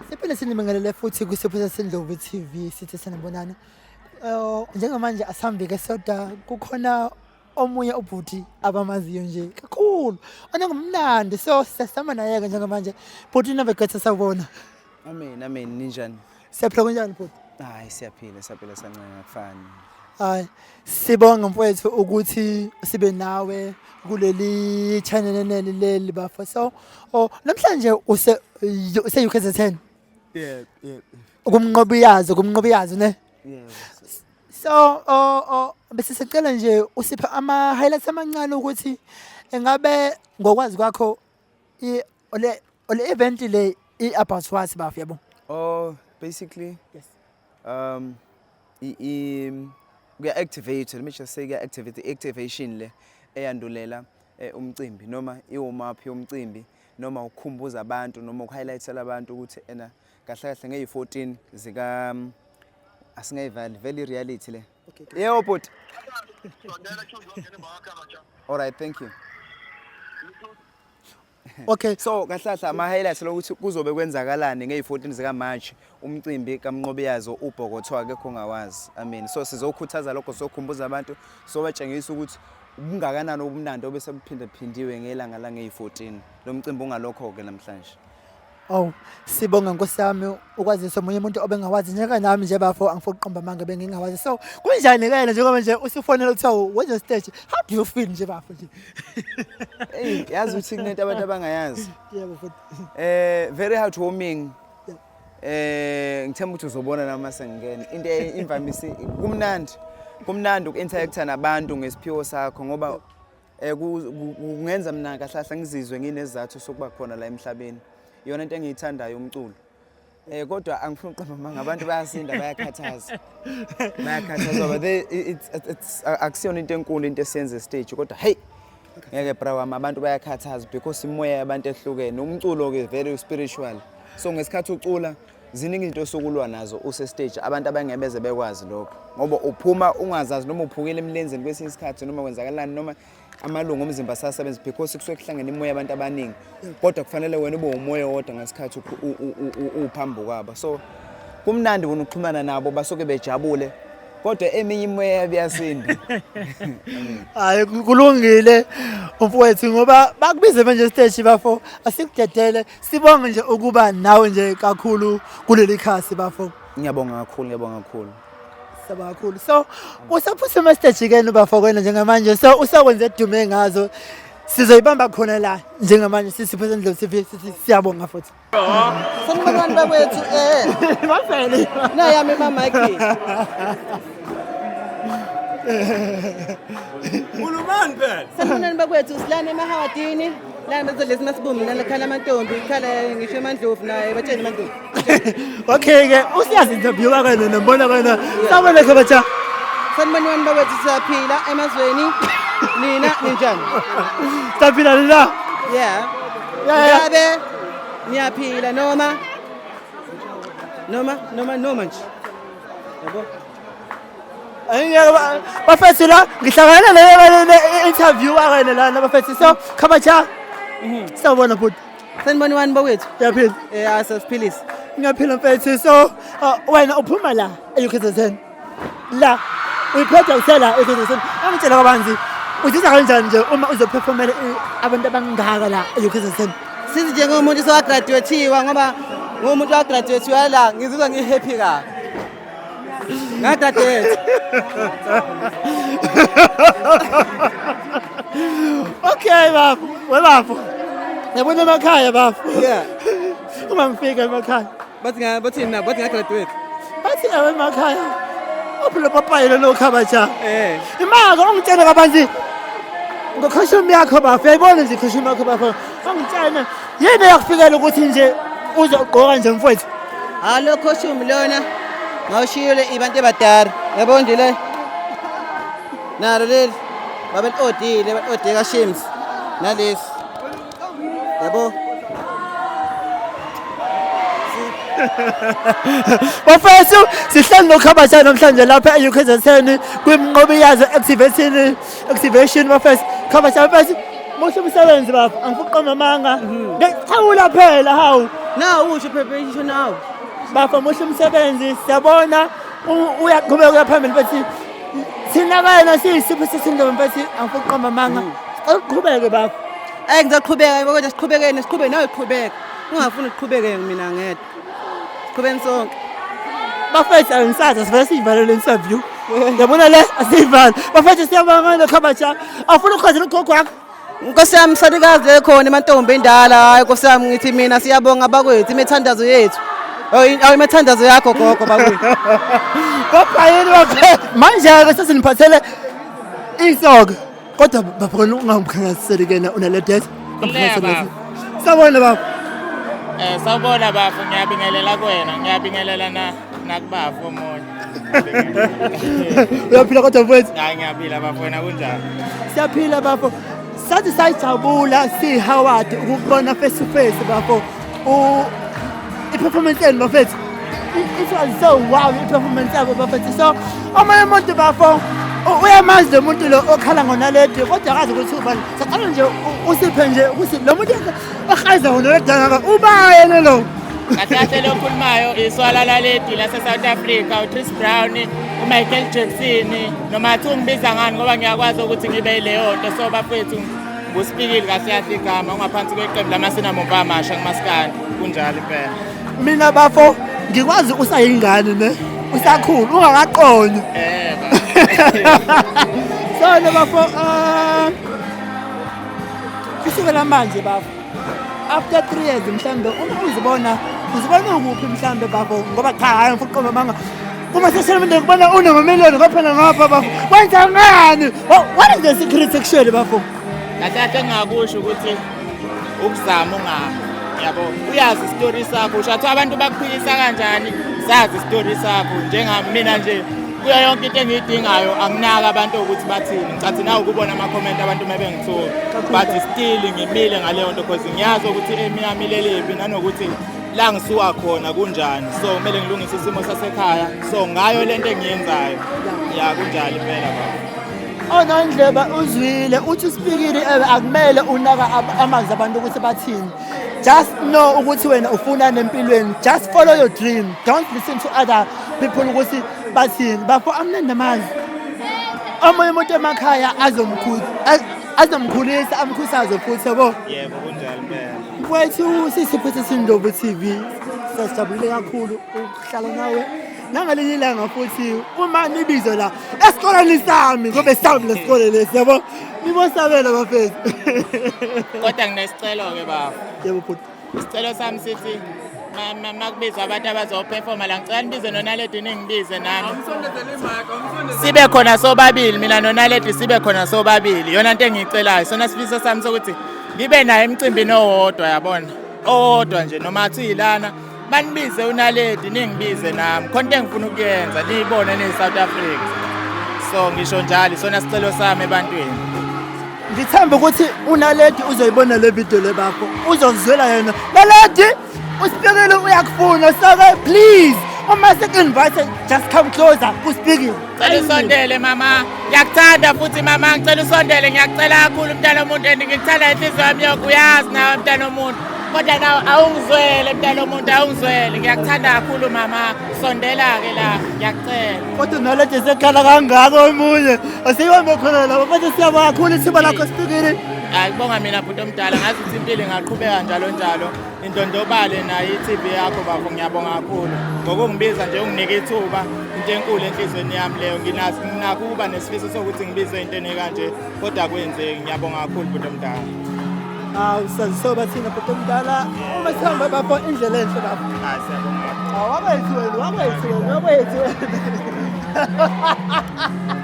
Siphinde sinibingelele futhi kwisipho seNdlovu TV, sithi sanibonani. Njengamanje asihambi-ke sodwa, kukhona omunye ubhuti abamaziyo nje kakhulu onengumnandi, so siyasihamba naye-ke njengamanje. Bhuti Navigator, sawubona. Amen, amen. Ninjani? Siyaphila, kunjani bhuti? Hayi, siyaphila, siyaphila, sancenga akufani. Hayi, sibonga mfowethu ukuthi sibe nawe kuleli channel neli leli bafo. So, oh, namhlanje use UKZN. Yeah. Kumnqobiyazi, kumnqobiyazi ne. Yeah. So, oh, bese sicela nje usiphe ama highlights amancane ukuthi engabe ngokwazi kwakho i le event le i about what, bafo, yabo? Oh, basically i i kuya activate, let me just say kuya activate, activation le eyandulela umcimbi noma i-warm up yomcimbi noma ukukhumbuza abantu noma ukuhighlightela abantu ukuthi ena kahle kahle ngeyi-14 zika asingayivali vele i-reality le. Yebo bhuti. All right, thank you. Okay. So kahle kahle ama highlights lokuthi kuzobe kwenzakalani ngeyi-14 zika March, umcimbi kaMnqobiyazo ubhokotho akekho ongawazi. I mean, so sizokhuthaza lokho, sizokhumbuza abantu, sobatshengisa ukuthi ubungakanani obumnandi obese buphinde phindiwe ngelanga langeyi-14. Lo mcimbi ungalokho ke namhlanje. Oh, sibonga nkosi yami ukwazisa omunye umuntu obengawazi njenganami nje bafo, angifuni ukuqamba amanga, bengingawazi. So kunjani ke njengoba nje usifonela kuthiwa wenze stage, how do you feel nje bafo nje? Hey, yazi ukuthi kunento abantu abangayazi. Yebo futhi. Very heartwarming. Ngithemba ukuthi uzobona nami sengingena. Into imvamisi kumnandi. Kumnandi uku-interacta nabantu ngesiphiwo sakho ngoba kungenza mina kahle kahle ngizizwe nginesizathu sokuba khona la emhlabeni. Iyona into engiyithandayo, umculo. Kodwa angifuni ukuqamba amanga, abantu bayasinda, bayakhathaza. Bayakhathaza but they it's akusiyona into enkulu into esiyenza stage, kodwa hey, ngeke bra wami, abantu bayakhathaza because imoya yabantu ehlukene. Umculo ke very spiritual. So ngesikhathi ucula ziningi izinto osukulwa nazo use stage, abantu abangebeze bekwazi lokho ngoba uphuma ungazazi noma uphukile emlenzeni kwesinye isikhathi noma kwenzakalani noma amalungu omzimba asasebenza because kusuke kuhlangene imoya yabantu abaningi, kodwa kufanele wena ube umoya wodwa ngesikhathi uphambi kwabo. So kumnandi wena ukuxhumana nabo, basuke bejabule, kodwa eminye imoya yabo iyasinda. Hayi, kulungile mfowethu, ngoba bakubize manje stage bafo, asikudedele. Sibonge nje ukuba nawe nje kakhulu kuleli khasi bafo. Ngiyabonga kakhulu, ngiyabonga kakhulu. Siyabonga kakhulu. So usaphuthuma stage ke bafo kwena njengamanje, so usakwenze edume ngazo, sizoyibamba khona la njengamanje. Sisipho Sendlovu TV sithi siyabonga futhi. Sanibonani bakwethu. Bafele. Nayami mama ke. Khulumani phela. Sanibonani bakwethu, silana emahawadini. Lana bezodlesa masibumbi lana khala amantombi, khala ngisho emandlovu naye batsheni emandlovu. Okay ke, usiyazi interview kwena nombona kwena. Sawubona Khabacha. Sanibonani bakwethu, siyaphila emazweni. Nina ninjani? Siyaphila nina. Yeah. Yeah. Ngabe niyaphila noma nje. Yabo. Angeke bafethu la ngihlangana le interview wena lana bafethu. So Khabacha. Sawubona bhuti. Sanibonani bakwethu. Yaphila. Asasiphilisa. Ngiyaphila mfethu. So wena uphuma la e-UKZN. La uyiphethe usela e-UKZN. Angitshela kabanzi, uzizwa kanjani nje uma uzoperformela abantu abangaka la e-UKZN? Sithi njengomuntu sowagraduatiwa, ngoba ngumuntu wagraduatiwa la, ngizizwa ngi-happy kabi. Ngagraduate. Okay bafo, webafo. Yabona emakhaya bafo. Uma ngifika emakhaya Bathi nga bathi na bathi ngagraduate. Bathi ewe emakhaya. Uphi lo papayi lo Khabacha? Eh. Imaka ungitshele kabanzi ngocostume yakho bafo, uyayibona nje icostume yakho bafo. Ungitshele yini eyakufikela ukuthi nje uzogqoka nje mfowethu? Ha, lo costume lona ngawushiyele ibantu ebadala. Yabo nje le. Nalo leli babeli-odile, bali-ode kaShims nalesi. Yabo. Bafethu, sihleli noKhabacha namhlanje lapha e-UKZN kwimnqobiyazo activation bafethu. Khabacha bafethu, muhle umsebenzi bafo, angifuni ukuqamba amanga. Ngixhawula phela hawu. Nawu usho phephe isho nawe. Bafo, muhle umsebenzi, siyabona uyaqhubeka uya phambili mfethu. Thina kayena siyisipho sesindlovu mfethu, angifuni ukuqamba amanga. Sicela uqhubeke bafo. Eh, ngizoqhubeka kodwa siqhubekeni, siqhubeke nawe, qhubeka. Ungafuni ukuqhubeke mina ngedwa. Siqhubeni sonke. Bafethu, angisazi, sivele siyivale le interview. Yabona le asiyivale. Bafethu, siyabonga ngalo khabacha. Awufuna ukuchazela ugogo wakho? Nkosi yami, salukazi lekhona emantombi endala, hayi Nkosi yami, ngithi mina siyabonga bakwethu, imithandazo yethu. Awu, imithandazo yakho gogo bakwethu. Bapha yini bafethu? Manje-ke sesiniphathele isoka. Kodwa bafuna ungamkhangaseli kena unaledesi. Khululeka, baba. Sawubona baba. Sawubona bafo, ngiyabingelela kuwena, ngiyabingelela na nakubafo omunye. Uyaphila kodwa mfowethu? Hayi, ngiyaphila bafo, wena kunjani? Siyaphila bafo. Sathi sayijabula siyi-Howard ukukubona face to face bafo. I-performance yenu bafethu. It was so wow i-performance yabo bafethu. So omunye umuntu bafo uyamazi lo muntu lo okhala ngonaledi kodwa akazi ukuthi ubani. Saqala nje usiphe nje ukuthi lo muntu ohayiza ngonaledi kangaka uba yena lo. Kahle kahle lo khulumayo iswala laledi lase-South Africa, uChris Brown, uMichael Jackson, noma athi ungibiza ngani ngoba ngiyakwazi ukuthi ngibe yileyo nto. So bafethu, nguSipikili kahle kahle igama, ungaphansi kweqembu lamaSinamomba amasha kumaskandi. Kunjalo impela. Mina bafo ngikwazi usayingane ne. Usakhula ungakaqonywa. Bafo. So no bafo, kusukela manje bafo, after 3 years mhlambe uma uzibona ukuphi mhlambe bafo? Ngoba cha, hayi, ngifuna ukuqamba amanga, kuma social media ngibona unamamiliyoni ngapha ngapha bafo, wenza ngani? What is the secret actually bafo? Kahle kahle engingakusho ukuthi ukuzama ungami, yabo, uyazi isitori sakho, usho athi abantu bakuphilisa kanjani, sazi isitori sakho. Njengamina nje, kuyo yonke into engiyidingayo anginaka abantu ukuthi bathini. Ngicathi nawe ukubona ama-comment abantu uma bengithuka, but still ngimile ngaleyo nto because ngiyazi ukuthi emiyami ilelephi nanokuthi la ngisuka khona kunjani, so kumele ngilungise isimo sasekhaya, so ngayo lento engiyenzayo ya, kunjalo impela baba. Onondleba uzwile uthi uSipikili akumele unaka amazwi abantu ukuthi bathini. Just know ukuthi wena ufuna nempilweni, just follow your dream, don't listen to other people ukuthi bathini. Bafo, amnandi amazwi omunye umuntu emakhaya azomkhulisa amkhuthaze futhi, yabo. Yebo, kunjalo impela. Mfowethu, sisipho sesindlovu TV, sasijabulile kakhulu ukuhlala nawe. Nangelinye ilanga futhi uma nibizo la esikoleni sami, ngoba sami lesikole lesi, yabo, nibosabela bafethu. Kodwa nginesicelo-ke baba. Yebo bhuti. Isicelo sami sithi makubizwa abantu abazoperforma la, ngicela nibize noNaledi, ningibize nami, sibe khona sobabili, mina noNaledi sibe khona sobabili. Yona nto engiyicelayo, sona sifiso sami sokuthi ngibe naye emcimbini owodwa, yabona, owodwa nje, noma athi yilana, banibize uNaledi, ningibize nami, khona into engifuna ukuyenza niyibone niyi-South Africa. So ngisho njalo, isona sicelo sami ebantwini. Ngithemba ukuthi uNaledi uzoyibona le video le bakho, uzozizwela yena. Naledi, uSipikile uyakufuna, so-ke please uma seku-invite, just come closer kuSipikile. Cela usondele mama, ngiyakuthanda futhi mama, ngicela usondele, ngiyakucela kakhulu mntana omuntu, and ngikuthanda inhliziyo yami yonke, uyazi nawe mntana omuntu. Kodwa nawe awungizwele mntana omuntu, awungizwele, ngiyakuthanda kakhulu mama, sondela-ke la, ngiyakucela. Kodwa Naledi sekhala kangako omunye, asiyibambe khona lapho manje. Siyabonga kakhulu ithuba lakho, Sipikili. Hayi, kubonga mina bhuti omdala, ngazi ukuthi impilo ingaqhubeka njalo njalo, indlondlobale nayo i-TV yakho bafo. Ngiyabonga kakhulu ngokungibiza nje, unginike ithuba, into enkulu enhliziyweni yami leyo. Nginakho ukuba nesifiso sokuthi ngibizwe entweni kanje kodwa akwenzeki. Ngiyabonga kakhulu bhuti omdala. Hawu, sazisoba thina bhuti omdala uma sihamba bafo, indlela enhle bafo. Hayi, siyabonga. Hawu, wakwethu wena, wakwethu wena, wakwethu wena.